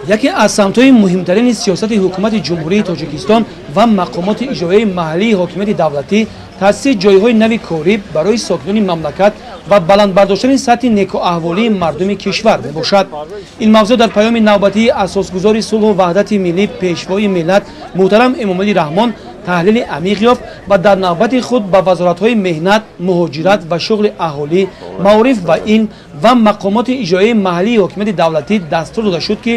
Яке аз самтҳои муҳимтарини сиёсати ҳукумати Ҷумҳурии Тоҷикистон ва мақомоти иҷроияи маҳаллии ҳокимияти давлатӣ таъсиси ҷойҳои нави корӣ барои сокинони мамлакат ва баланд бардоштани сатҳи некӯаҳволии мардуми кишвар мебошад. Ин мавзӯъ дар паёми навбатии асосгузори сулҳу ваҳдати миллӣ, пешвои миллат муҳтарам Эмомалӣ Раҳмон таҳлили амиқ ёфт ва дар навбати худ ба вазоратҳои меҳнат, муҳоҷират ва шуғли аҳолӣ, маориф ва илм ва мақомоти иҷроияи маҳаллии ҳокимияти давлатӣ дастур дода шуд, ки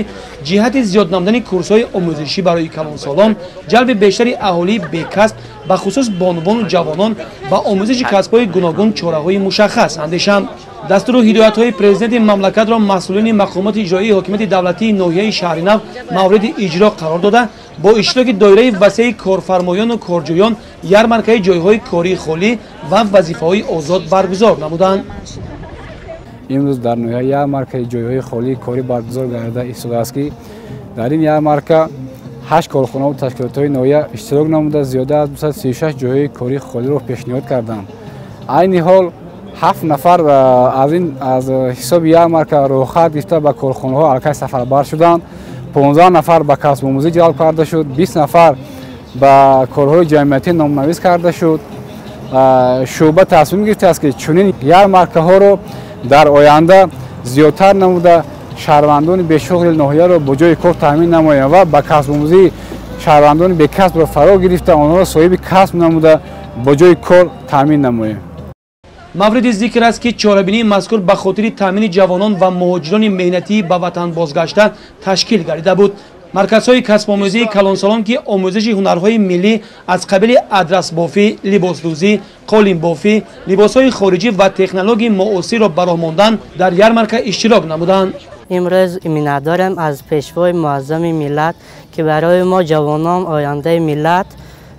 ҷиҳати зиёд намудани курсҳои омӯзишӣ барои калонсолон, ҷалби бештари аҳолии бекасб, бахусус бонувону ҷавонон ба омӯзиши касбҳои гуногун чораҳои мушаххас андешанд. Дастуру ҳидоятҳои президенти мамлакатро масъулини мақомоти иҷроии ҳокимияти давлатии ноҳияи Шаҳринав мавриди иҷро қарор дода, бо иштироки доираи васеи корфармоёну корҷӯён ярмаркаи ҷойҳои кории холӣ ва вазифаҳои озод баргузор намуданд. Имрӯз дар ноҳия ярмаркаи ҷойҳои холии корӣ баргузор гардида истодааст, ки дар ин ярмарка 8 корхонаву ташкилотҳои ноҳия иштирок намуда, зиёда аз 236 ҷойҳои кории холиро пешниҳод карданд. Айни ҳол 7 нафар аз ин аз ҳисоби ярмарка роҳхат гирифта ба корхонаҳо аллакай сафарбар шуданд. 15 нафар ба касбомӯзӣ ҷалб карда шуд, 20 нафар ба корҳои ҷамъиятӣ номнавис карда шуд. Шӯъба тасмим гирифтааст, ки чунин ярмаркаҳоро дар оянда зиёдтар намуда, шаҳрвандони бешуғли ноҳияро бо ҷои кор таъмин намоянд ва ба касбомӯзии шаҳрвандони бекасбро фаро гирифта, онҳоро соҳиби касб намуда, бо ҷои кор таъмин намоем. Мавриди зикр аст, ки чорабинии мазкур ба хотири таъмини ҷавонон ва муҳоҷирони меҳнатӣ ба ватан бозгашта ташкил гардида буд. Марказҳои касбомӯзии калонсолон, ки омӯзиши ҳунарҳои миллӣ аз қабили адрасбофӣ, либосдӯзӣ, қолинбофӣ, либосҳои хориҷӣ ва технологияи муосирро ба роҳ мондан, дар ярмарка иштирок намуданд. Имрӯз миннатдорем аз пешвои муаззами миллат, ки барои мо ҷавонон, ояндаи миллат,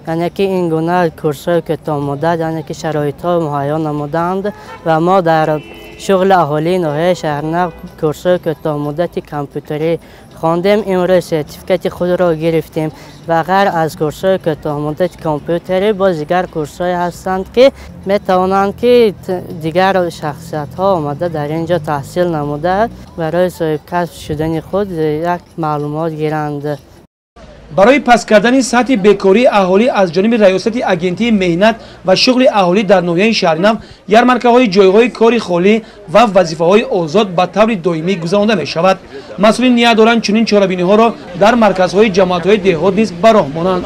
яъне ки ин гуна курсҳое ки то муддат, яъне ки шароитҳо муҳайё намуданд ва мо дар шуғли аҳолии ноҳияи Шаҳринав курсҳое ки то муддати компютерӣ хондем, имрӯз сертификати худро гирифтем ва ғайр аз курсҳое ки то муддати компютерӣ боз дигар курсҳое ҳастанд, ки метавонанд, ки дигар шахсиятҳо омада дар ин ҷо таҳсил намуда, барои соҳибкасб шудани худ як маълумот гиранд. Барои паст кардани сатҳи бекории аҳолӣ аз ҷониби раёсати агентии меҳнат ва шуғли аҳолӣ дар ноҳияи Шаҳринав ярмаркаҳои ҷойҳои кори холӣ ва вазифаҳои озод ба таври доимӣ гузаронда мешавад. Масъулин ният доранд, чунин чорабиниҳоро дар марказҳои ҷамоатҳои деҳот низ ба роҳ монанд.